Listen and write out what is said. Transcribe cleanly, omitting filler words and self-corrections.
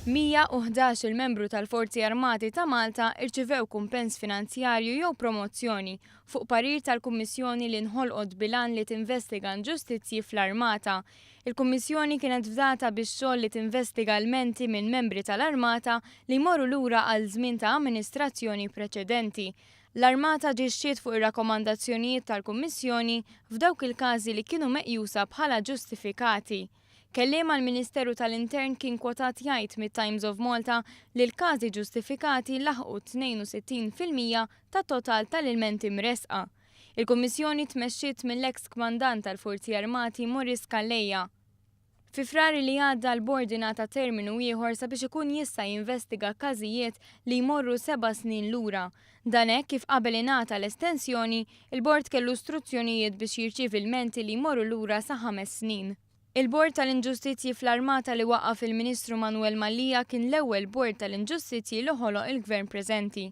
111 il-membru tal-Forzi Armati ta' Malta irċivew kumpens finanzjarju jew promozzjoni fuq parir tal-Kummissjoni li nħolqot bil-għan li tinvestiga inġustizzji fl-Armata. Il-Kummissjoni kienet fdata bix-xogħol li tinvestiga lmenti minn membri tal-Armata li jmorru lura għal żmien ta' amministrazzjoni preċedenti. L-Armata aġixxiet fuq ir-rakkomandazzjonijiet tal-Kummissjoni f'dawk il-każi li kienu meqjusa bħala ġustifikati. Kelliem għall-Ministeru tal-Intern kien kwotat jgħid mit-Times of Malta li l-każi ġustifikati laħqu 62% tat-total tal-ilmenti mressqa. Il-Kummissjoni tmexxiet mill-eks Kmandant tal-Forzi Armati Maurice Calleja. Fi Frar li għadda l-bord ingħata terminu ieħor sabiex ikun jista' jinvestiga każijiet li jmorru seba' snin lura. Dan hekk kif qabel ingħata l-estensjoni, il-bord kellu struzzjonijiet biex jirċievi lmenti li jmorru lura sa ħames snin. Il-Bord tal-Inġustizzji fl-Armata li waqqaf il-Ministru Manuel Mallia kien l-ewwel bord tal-inġustizzji li ħoloq il-Gvern preżenti.